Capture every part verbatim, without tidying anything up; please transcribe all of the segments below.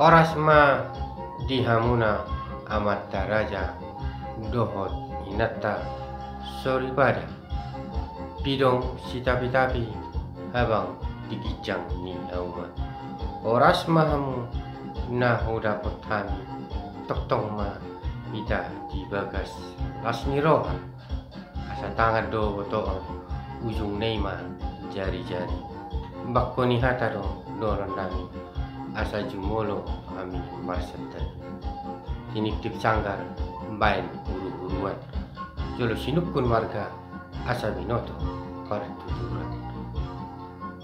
Horas ma di hamuna amanta raja dohot inanta soripada. Pidong sitapi-tapi habang di ginjang ni hauma. Horas ma hamu na hudapot hami, tongtong ma hita di bagas las ni roha. Asa tangan do botohon, ujungna i ma jari-jari. Bangko ni hata do dohonon nami, asa jumolo hami marsantabi. Tiniptip sanggar baen huru-huruan, jolo sinungkun marga asa binoto partuturan.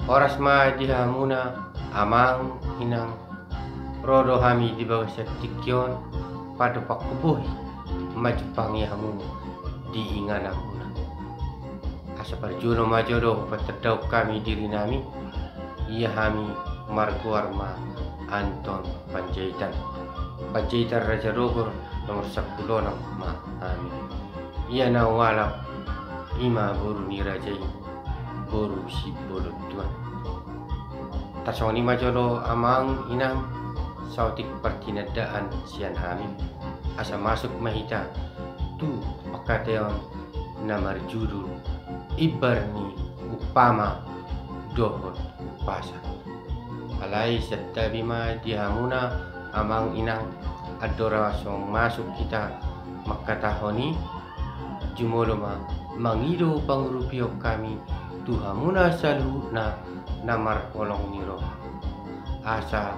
Horas ma di hamuna amang inang, ro do hami di bagasan tingki on, padopak bohi manjumpangi hamu di ingananmuna. Asa parjolo ma jolo hupatandahon hami diri nami, ia hami margoar ma Anton Panjaitan. Panjaitan Raja Dogor nomor sampulu onom ma hami. Ia na hualap i ma boru ni raja i, boru Sibolon Tuan. Tarsongon i ma jolo amang inang, saotik partinandaan sian hami, asa masuk ma hita tu pangkataion na marjudul Imbar ni Umpama dohot Umpasa. Alai santabi ma di hamuna amang inang, andorang so masuk hita mangkatahon i, jumolo ma mangido pangurupion hami tu hamuna saluhutna na marholong ni roha. Asa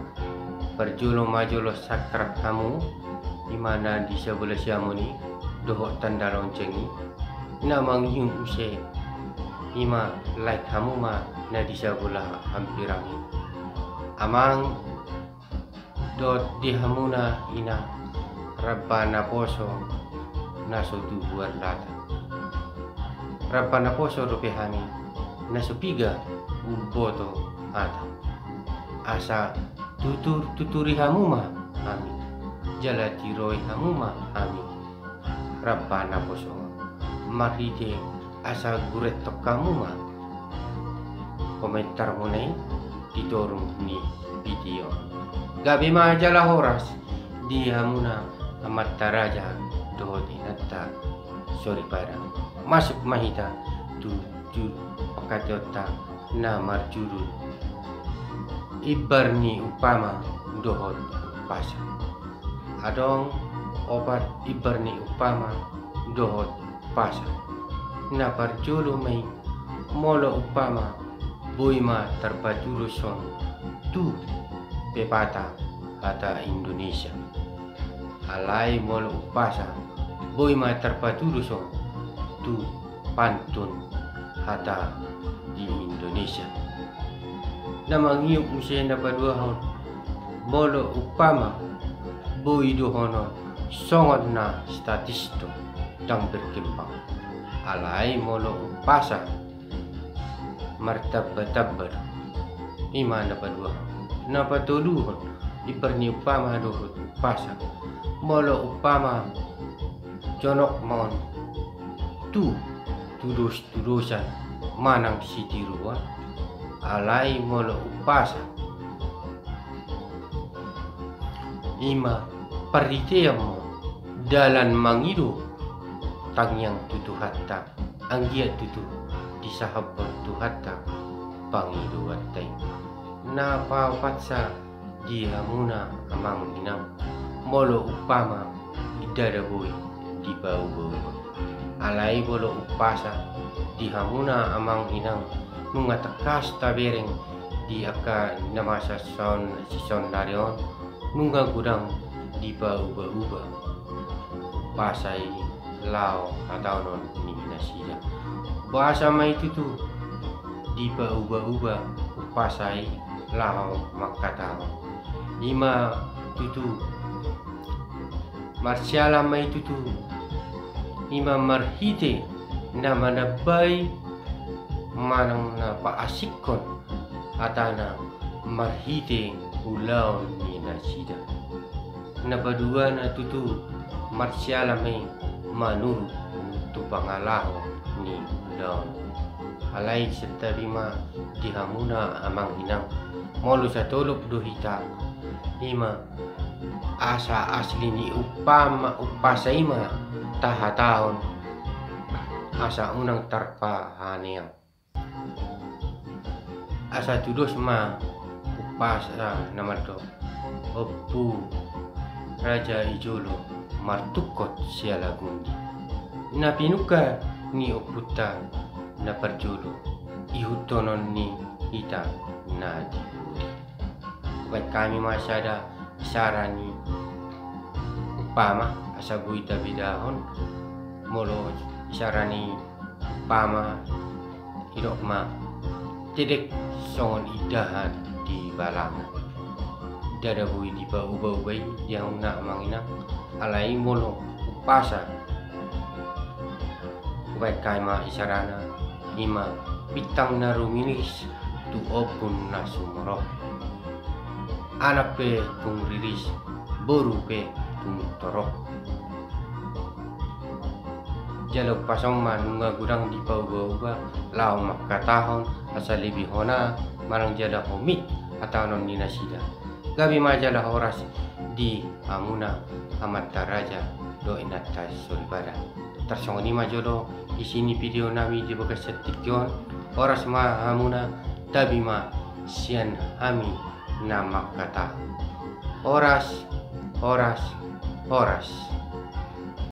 parjolo ma jolo subscribe hamu, i ma na di sabola siamun i, dohot tanda lonceng i, na mangihut muse, i ma like hamu ma na di sabola hambirang i. Amang dohot di hamuna inang, ramba naposo na so tubuan lata. Ramba naposo dope hami, na so piga umboto hata. Asa tutur-tuturi hamu ma hami, jala tiroi hamu ma hami, ramba naposo on, marhite asa gurenghon hamu ma komentarmuna i di toru ni video. Gabe ma jala horas di hamuna amanta raja dohot inanta soripada. Masuk ma hita tu, tu pangkataionta na marjudul Imbar ni Umpama dohot Umpasa. Adong opat imbar ni umpama dohot umpasa. Na parjolo ma i, molo umpama, boi ma tarpatudoshon tu pepatah hata Indonesia. Alai molo umpasa, boi ma tarpatudoshon tu pantun hata di Indonesia. Na mangihut muse na paduahon, molo umpama, boi dohonon songon na statis do, ndang berkembang. Alai molo umpasa, martamba-tamba do. I ma na paduahon. Na patoluhon, imbar ni umpama dohot umpasa. Molo umpama, jonok ma on tu tudos-tudosan manang sitiruon. Alai molo umpasa, i ma parhitean ma on dalan mangido tangiang tu Tuhanta, anggiat tutu disahaphon Tuhanta pangidoanta i. Na paopatsa di hamuna amang inang, molo umpama, ndada boi dipauba-uba. Alai molo umpasa, di hamuna amang inang, nunga tangkas tabereng di angka na masa son, sisonari on, nunga godang dipauba-uba umpasa i laho hatahonon ni nasida. Boasa ma i tutu dipauba-uba umpasa i laho mangkatahon? I ma tutu, marsiala ma i tutu, i ma marhite na manambai manang na paasikhon hatana marhite ulaon ni nasida. Na paduana tutu, marsiala ma i manurut tu pangalaho ni ulaon. Alai santabi ma di hamuna amang inang, molo satolop do hita Ima asa asli ni umpasa, umpasa ima tahatahon asa unang tarpahaneang. Asa tudos ma umpasa na mandok: Ompu raja i jolo martungkot sialagundi. Na pinungka ni ompunta na parjolo, ihuthonon ni hita na di pudi. Hubaen hami ma sada isara ni umpama asa boi tabedahon. Molo isara ni umpama, didok ma: Tedek songon indahan di balangan. Ndada boi dipauba-uba i di hamuna amang inang. Alai molo umpasa, hubaen hami ma isarana, ima bintang na rumiris tu ombun na sumorop. Anak pe tung riris, boru pe tung torop. Jala umpasa on ma nunga godang dipauba-uba laho mangkatahon asa lebihona manang jala homit hatahonon ni nasida. Gabe ma jala horas di hamuna amanta raja dohot inanta soripada. Tarsongon i ma jolo isi ni video nami di bagasan tingki on. Horas ma hamuna, tabi ma sian hami na mangkatahon. Horas, horas, horas.